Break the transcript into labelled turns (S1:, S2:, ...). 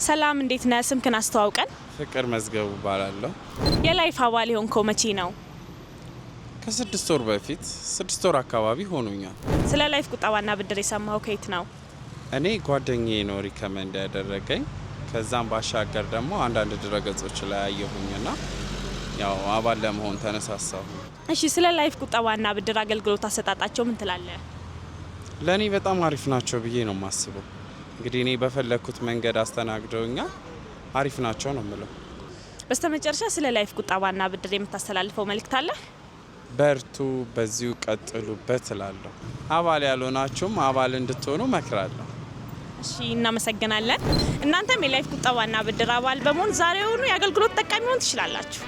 S1: ሰላም፣ እንዴት ነህ? ስምህን አስተዋውቀን።
S2: ፍቅር መዝገቡ እባላለሁ።
S1: የላይፍ አባል የሆንከው መቼ ነው?
S2: ከ6 ወር በፊት፣ 6 ወር አካባቢ ሆኖኛል።
S1: ስለ ላይፍ ቁጠባና ብድር የሰማኸው ከየት ነው?
S2: እኔ ጓደኛዬ ነው recommend ያደረገኝ። ከዛም ባሻገር ደግሞ አንዳንድ ድረገጾች ላይ አየሁኝና ያው አባል ለመሆን ተነሳሳሁ።
S1: እሺ፣ ስለ ላይፍ ቁጠባና ብድር አገልግሎት አሰጣጣቸው ምን ትላለህ?
S2: ለእኔ በጣም አሪፍ ናቸው ብዬ ነው የማስበው። እንግዲህ እኔ በፈለግኩት መንገድ አስተናግደውኛል። አሪፍ ናቸው ነው የምለው።
S1: በስተመጨረሻ ስለ ላይፍ ቁጠባና ብድር የምታስተላልፈው መልእክት አለ?
S2: በርቱ፣ በዚሁ ቀጥሉበት እላለሁ። አባል ያልሆናችሁም አባል እንድትሆኑ እመክራለሁ።
S1: እሺ፣ እናመሰግናለን። እናንተም የላይፍ ቁጠባና ብድር አባል በመሆን ዛሬውኑ የአገልግሎት ተጠቃሚ መሆን ትችላላችሁ።